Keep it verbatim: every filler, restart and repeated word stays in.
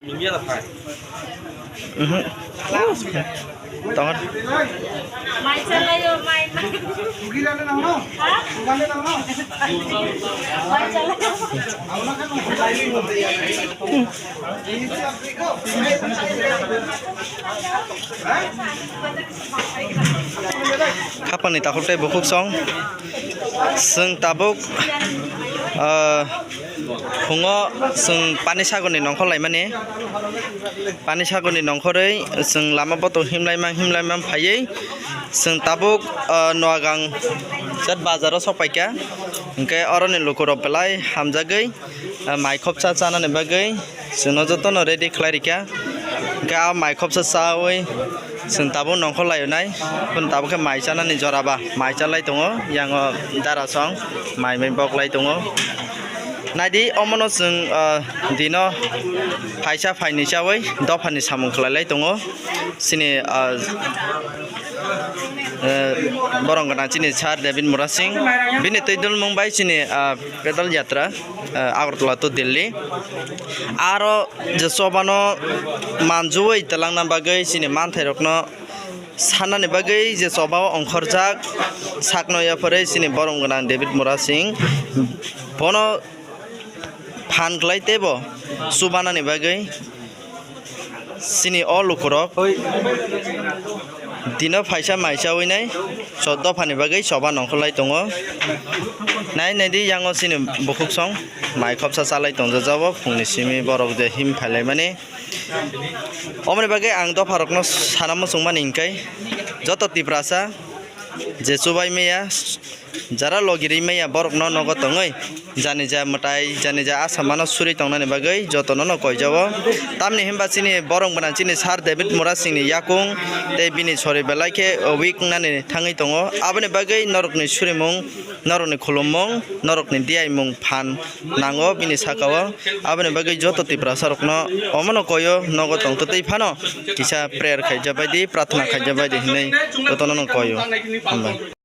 Mhm. Tongo. Khapangni takhuk tei bukhuk song. Chwng tabuk, ah, phungo chwng Panisagorni nongkhor laimani. Panisagorni nongkhorwi chwng lama botok himlaimang himlaimang phaiwi chwng tabuk, ah, Noagang jat bazaro sokpaikha. Hinkhe oroni lukurok belai hamjagwi, ah, mai khopsa chanani bagwi chwngno jotono ready khlai rikha. Hinkhe ah mai khopsa chawi chwng tabuk nongkhor laionai. Phun tabuk khe mai chanani jora ba mai chalai tongo. Yango dara song mai mai boklai tongo. Naidi omono chwng, ah, dino phaisa phaini chawi dophani samung khlailai tongo. Chini, ah, eh, borok gwnang chini Sir David Murasing, bini twi dulmung bai chini, ah, pedal yatra, ah, Agartala to Delhi. Aro je chobano manjuwi twlangna bagwi chini manthairokno sannani bagwi je chobao ongkhorjak sakno yapharwi chini borok gwnang David Murasing bono phan khlai teibo chubanani bagwi chini o lukurok dino phaisa mai chawi nai dophani bagwi choba nongkhorlai tongo. Nai naidi yango chini bukhuk song mai khopsa chalai tongjago phungni simi borok je him phailaimani. Omoni bagwi ang dopharokno sana muchungmani hinkhe joto Tiprasa je chubai maya, jara logi ri maya borokno nogo tongwi janija mwtai, janija asamano suri tongnani bagwi jotono no koijago. Tamni hinba chini borok gwnang chini Sir David Murasingni yakung tei bini sori belai khe weak wngnani thangwi tongo. Aboni bagwi norokni surimung, norokni khulummung, norokni diyaimung phan nango bini sakao. Aboni bagwi joto Tiprasa rokno omono koyo nogo tongtwtwi phano kisa prayer khaija baidi, prathana khaija baidi hinwi jotono no koyo. Hambai.